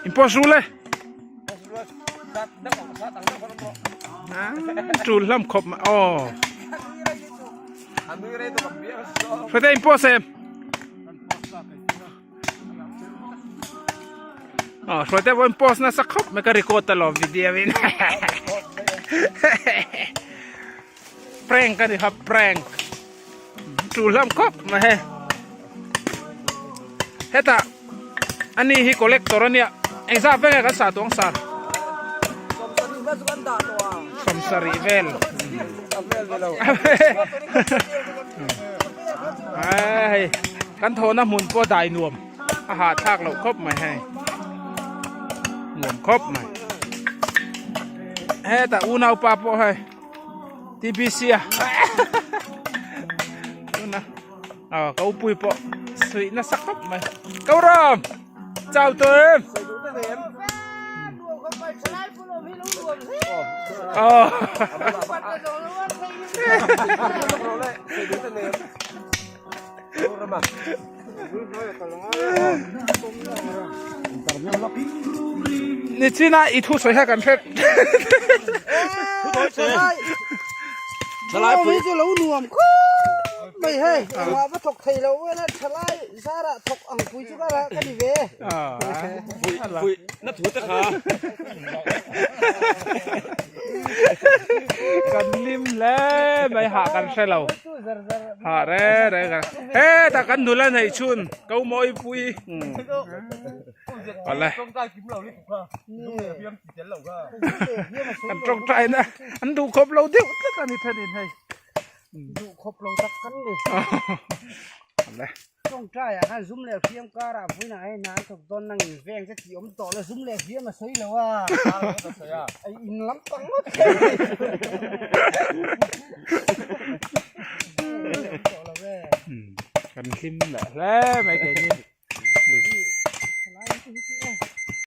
In post ru le. Tul hlam khawp mai aw. Fate in post em. Aw hruaite pawh in post nasa khawp mai ka record ta lo video in. Prank ani kha prank. Tul hlam khawp mai hei. Hetah ani hi collector ania engzat vel nge kan sah tawh ang sar. 70 vel. Hei kan thawhna hmun pawh dai nuam a hahthlak loh khawp mai hei. Nuam khawp mai. Hetah unaupa pawh hei. TBC a tuna a ka upui pawh suih nasa khawp mai ko ram chau tawh em oh Nichina i thu sawi kha kan hre Thalai pui chu lo nuam khawp mai hei engmah va thawk thei lo ena thalai zarah thawk ang pui chu ka ka ni ve pui na thu te kha kan lim hle mai hah kan hre lo Ha re re ka heta kan nula neih chhun ko mawi pui awle kan tawngtai na an duh khawp lo deuh tlat a ni thenin hei duh khawp lo tak kan ni awle tawngtai ah khan zum leh hriam karah vawiinah hei hna an thawk dawn nang in veng te tih awm tawh la zum leh hriam a sawi lo a in lam pang ngawt Kan hlim leh hle mai keini.